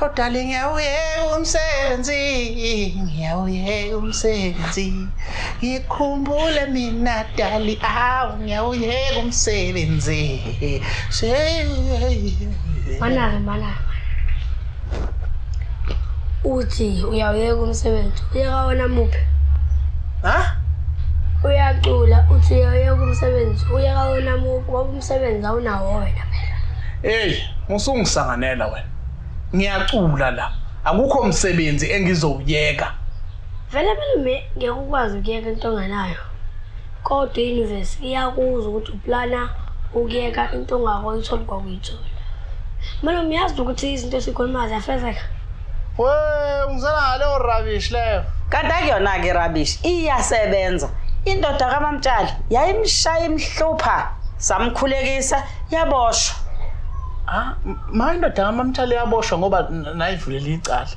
Oh darling, ngiyawuyeka umsebenzi, ngiyawuyeka umsebenzi. Ngikhumbule mina dali, awu ngiyawuyeka umsebenzi. Mana-ke mana. Uthi uyawuyeka umsebenzi, uyeka wona muphi? Ha? Uyacula uthi uyawuyeka umsebenzi, uyeka wona muphi ngoba umsebenzi awunawo wena phela. Hey, usungisanganela wena. Ngiyacula la. Akukho msebenzi engizowuyeka. Vele malume ngeke ukwazi ukuyeka into ongenayo. Kodwa i-universe iyakuzwa ukuthi uplana ukuyeka into ongakoyithola kwakuyithola. Malume uyazi ukuthi izinto esikhulumayo ziyafezeka. We, ungizela ngaleyo rubbish leyo. Kanti akuyona-ke irabishi, iyasebenza. Indoda kaMamtshali yayimshaya imhlupha, samkhulekisa, yaboshwa. Ah, ma indoda kaMamtshali yaboshwa ngoba nayivulela icala.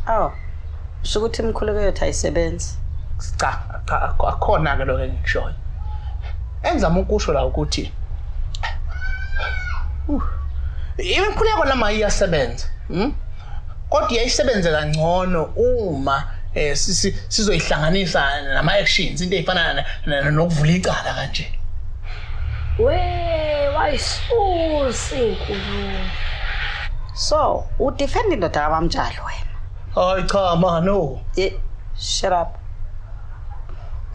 Oh, sho ukuthi imikhuleko yethu ayisebenzi. Cha, cha, akukhona-ke lokho engikushoyo. Engizama ukusho la ukuthi imikhuleko lama iyasebenza. Kodwa iyayisebenze kangcono uma sizoyihlanganisa nama-actions, into ey'fana nokuvula icala kanje. We, wayisusa inkulumo. So, udefend indoda kaMamtshali wena. Hayi cha ma, no. Shut up.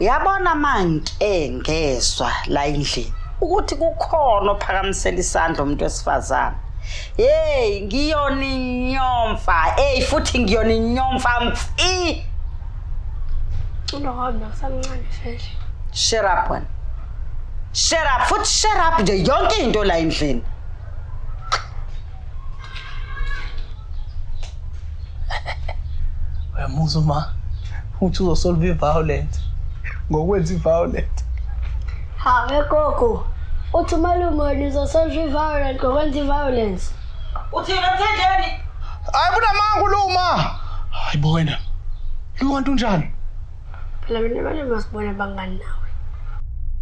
Uyabona manke ngezwa la endlini ukuthi kukhona ophakamisela isandla umuntu wesifazane. Hey, ngiyona inyomfa. Hey, futhi ngiyona inyomfa mfi. Unohambe kusamncane vele. Shut up wena. Shut up, futhi shut up nje yonke into la endlini. Uyamuzwa ma, uthi uzosolve i-violence ngokwenza i-violence. Ha, we gogo. Uthi umalume wena uzosolve i-violence ngokwenza i-violence. Uthini emthenjeni? Hayi kunamanga uluma. Hayi bo wena. Lu kanti unjani? Phela mina malume asibone bangani nawe.